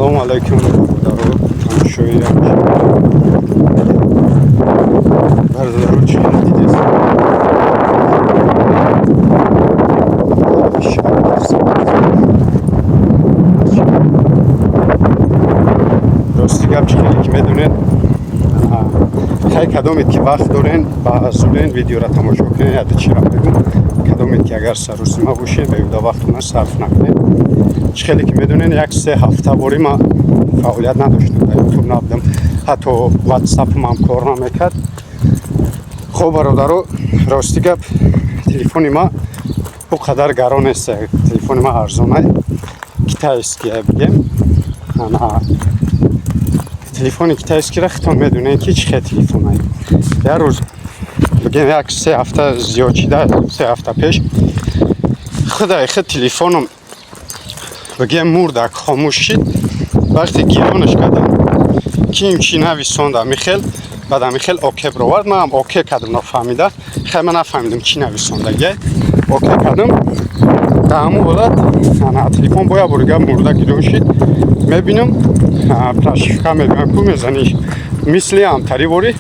Ассалому алайкум, бародаро, тамошои бародаро, чӣ дидед? Рости гап, чӣ хеле ки медонед, хай, кадомед ки вақт дорен, ба зуден видеора тамошо кунед, яда чира бигум. Кадомед ки агар сарусима бошед, беҳуда вақтона сарф накунед. Чӣ хеле ки медонед, як 3 ҳафта бори ма фаъолият надоштам, дар Ютуб набудам, ҳатто Ватсапам кор намекард. Хоб, бародаро, рости гап, телефони ма ӯ қадар гарон нест, телефони ма арзонай, китайский бигем. Ана телефони китайскира хитон медонед, ки чӣ хел телефонай. Як рӯз, бигем, як 3 ҳафта зиёд шида, 3 ҳафта пеш худай худ телефоном, бигем, мурдак хомӯш шид. Вақте гиронаш кардам, ким чӣ нависонда, михел баъд амихел оке бировард. Манам оке кардам нафаҳмида. Хай, ман нафаҳмидам, чӣ нависондагия, оке кардам. Дар ҳамун ҳолат ана телефон бо як борига мурда гирон шид. Мебинам, прошивка мегӯям ку, мезаниш, мисли ҳамтари ворӣ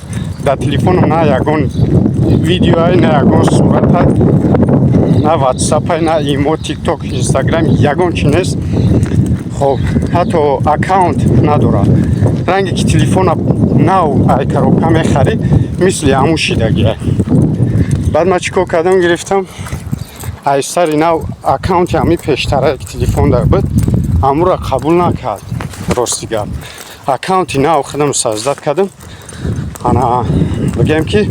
дар телефоном на ягон видеоай, на ягон суратай, на Ватсапай, на Имо, Тикток, Инстаграм, ягон чи нест. Хоб, ҳатто аккаунт надорад. Ранге ки телефона нав ай коробка мехарӣ, мисли ҳамун шидагия. Баъд ман чӣ кор кардам? Гирифтам, ай сари нав аккаунти ҳами пештарае ки телефон дар буд, ҳамуро қабул накард. Рости гап, аккаунти нав худам создать кардам. Ана, бигем ки,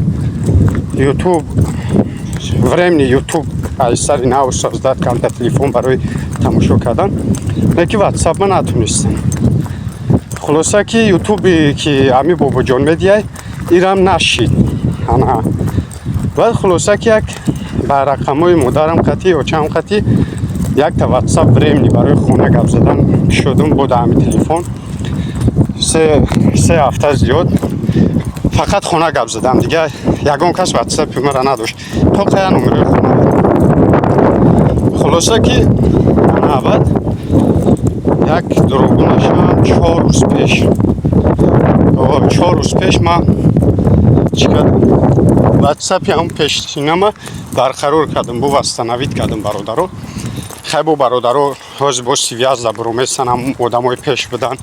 Ютуб, временный Ютуб ай сари нав создать кардам дар телефон барои тамошо кардан, леки Ватсап ман натонистам. Хулоса ки Ютуби ки ами Бобоҷон медиҳай, ирам нашид. Ана баъд, хулоса ки, як ба рақамҳои модарам қатӣ, очам қатӣ якта Ватсап временный барои хона гап задан шудум. Бо ҳами телефон 3 ҳафта зиёд фақат хона гап задам, дига ягон кас Ватсапи мара надошт, то қая номерои хона. Хулоса ки, ана баъд як дурӯғгӯ 4 рӯз пеш, 4 рӯз пеш ман чӣ кардам? Ватсапи ҳам пешинама барқарор кардам, бо восстановить кардам, бародаро. Хай, бо бародаро, ҳозир бо связь да буромесан, ҳам одамои пеш будан.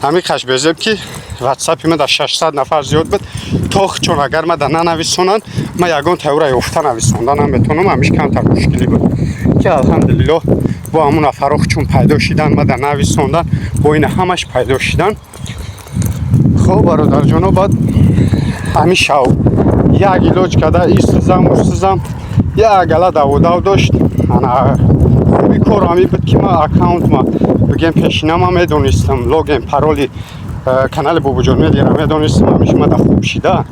Ҳамин қашбезеб ки Ватсапи ма дар 600 нафар зиёд буд, то чон агар ма да нанависонанд, ма ягон тайёра ёфта нависонда наметонам. Ҳамиш камтар мушкилӣ буд, ки алҳамдулиллоҳ, бо ҳамун нафарҳо чун пайдо шидан, ма да нависондан, бо ина ҳамаш пайдо шидан. Хоб, бародарҷоно, баъд ҳамин шав як илоҷ карда истизам, устизам, як гала давудав дошт. Ана хуби кор ҳамин буд, ки ман аккаунтма, бигем, пешинама медонистам, логин, пароли канали Бобоҷон Медиара медонистам, ҳамиш мада хуб шида.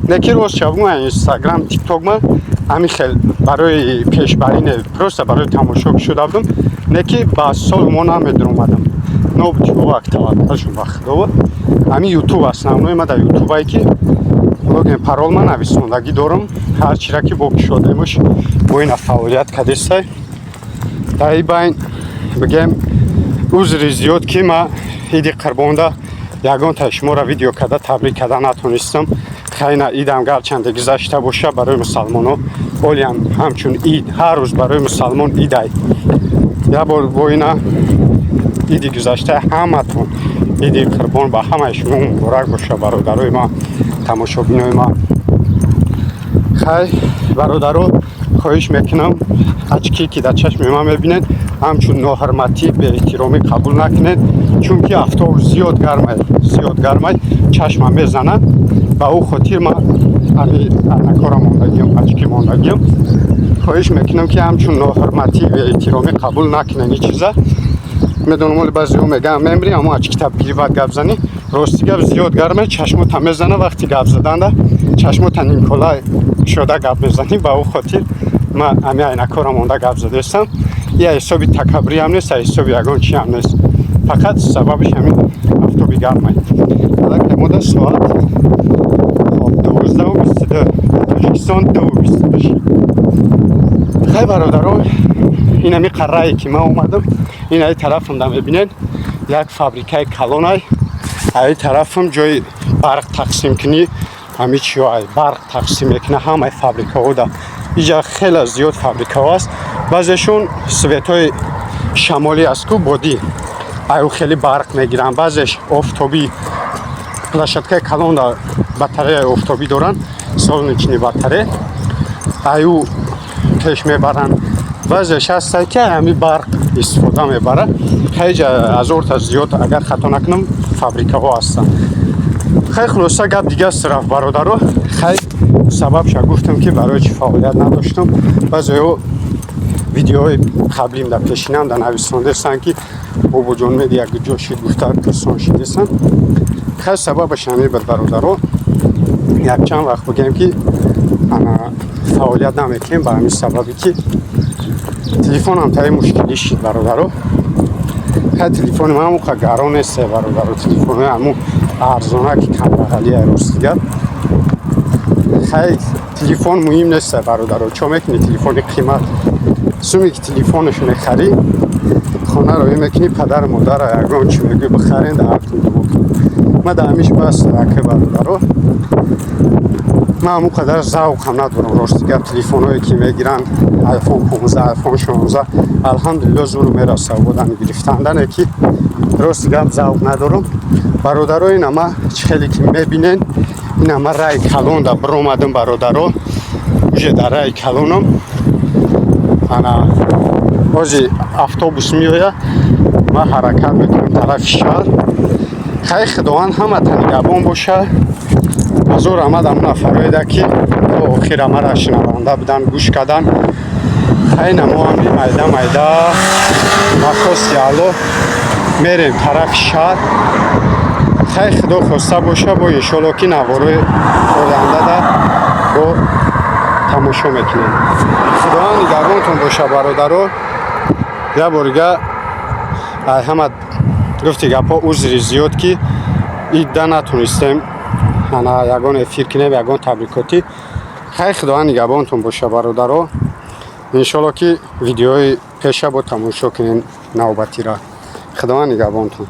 Лекин рост шавгӯ, Инстаграм, Тикток ма ҳамин хел барои пешбарӣ не, просто барои тамошо шуда будам. Не ки ба сол мо намедуромадам, нобудшувак таваккалшон ба худово. Ҳамин Ютуб основной ма дар Ютубае ки логин, парол ма нависондагӣ дорам, ҳар чира ки бо кушодаемуш, бо ина фаъолият кадестай. Дар ин байн, бигем, узри зиёд, ки ма иди қурбонда ягон шуморо видео карда табрик карда натонистам. Хайна, идам гарчанде гузашта боша, барои мусалмоно олиам ҳамчун ид, ҳар рӯз барои мусалмон идай. Як бор бо ина иди гузашта ҳаматон, иди қурбон ба ҳамаи шумо муборак боша, бародарои ма, тамошобинои ма. Хай, бародаро, хоҳиш мекунам, очки ки дар чашми ман мебинед, ҳамчун ноҳурматӣ, беэҳтиромӣ қабул накунед, чунки афтоб зиёд гармай, зиёд гармай, чашма мезанад. Ба ӯ хотир ман ҳами айнакора мондагиам, очки мондагиам. Хоҳиш мекунам, ки ҳамчун ноҳурматӣ, беэҳтиромӣ қабул накунед ин чиза. Медонам, оли баъзеҳо мегӯянд, мемри, аммо очкита бигирӣ, баъд гап занӣ. Рости гап, зиёд гармай, чашмота мезана. Вақти гап заданда чашмота нимкола шода гап мезанӣ. Ба ӯ хотир ман ҳами айнакора монда гап задаистам. Я ҳисоби такаббуриам нест, ҳисоби ягон чиам нест, фақат сабабиш ҳамин афтоби гармай. Аллакай мода соат, хоб, 12:22, Тоҷикистон 2:22 шид. Хай, бародаро, ин ҳами қаррае ки ман омадам, ин аи тарафамда мебинед. Як фабрикаи калонай, аи тарафам ҷои барқ тақсимкунӣ, ҳами чиё ай барқ тақсим мекуна ҳамаи фабрикаҳо. Да иҷа хеле зиёд фабрикаҳо аст. Баъзешон светҳои шамолӣ аст ку, бодӣ, аю хеле барқ мегиранд, баъзеш офтобӣ, площадкаи калон да батареяи офтобӣ доранд, солнечный батарея, аю пеш мебаранд. Баъзеш ҳастанд, ки ҳами барқ истифода мебарад. Хеле ҳазорта зиёд, агар хато накунам, фабрикаҳо ҳастанд. Хай, хулоса, гап дига рафт, бародаро. Хай, сабабша гуфтам, ки барои чӣ фаъолият надоштам. Баъзеҳо видеоҳои қаблим дар пешинам да нависондестанд, ки бобоҷон мед як ҷо шид гуфта пурсон шидестанд. Хай, сабабаш ҳамин буд, бародаро. Якчанд вақт бигӯем, ки ана фаъолият намекунем, ба ҳамин сабабе, ки телефонам таи мушкилӣ шид, бародаро. Хай, телефони ман ҳамуқа гарон нест, бародаро, телефонои ҳамун арзона, ки камбағалия, рости гап. Хай, телефон муҳим нест, бародаро. Чо мекунӣ телефони қимат? Суме ки телефонаш мехарӣ, хонаро мекунӣ, падару модара ягон чӣ мегӯӣ, бихарен, дар ҳақтон дуо кунӣ. Ма дар ҳамиш бас ака, бародаро. Ман ҳамун қадар завқам надорам, рости гап, телефонҳое ки мегиранд, iPhone 15, iPhone 16. Алҳамдулилло, зуру мераса будан гирифтандане, ки рости гап, завқ надорам, бародаро. Ина ма чӣ хеле ки мебинен, ина ма раи калонда биромадам, бародаро, уже дар раи калонам. Ана ҳози автобус меояд, ман ҳаракат мекунам тарафи шаҳр. Хай, Худованд ҳамата нигаҳбон боша. Ҳазор раҳмат ҳамун нафароеда, ки то охира мара шунаванда будан, гӯш кардан. Хай, намо ҳами майда майда ба хости Алло мерем тарафи шаҳр. Хай, Худо хоста боша, бо иншолло, ки наворои ояндада бо тамошо мекунем. Худованд нигаҳбонтон боша, бародаро. Як борига ай ҳама гуфти гапҳо узри зиёд, ки идда натонистем ана ягон эфир кунем, ягон табрикотӣ. Хай, Худованд нигаҳбонтон боша, бародаро. Иншолло, ки видеои пеша бо тамошо кунем навбатира. Худованд нигаҳбонтон.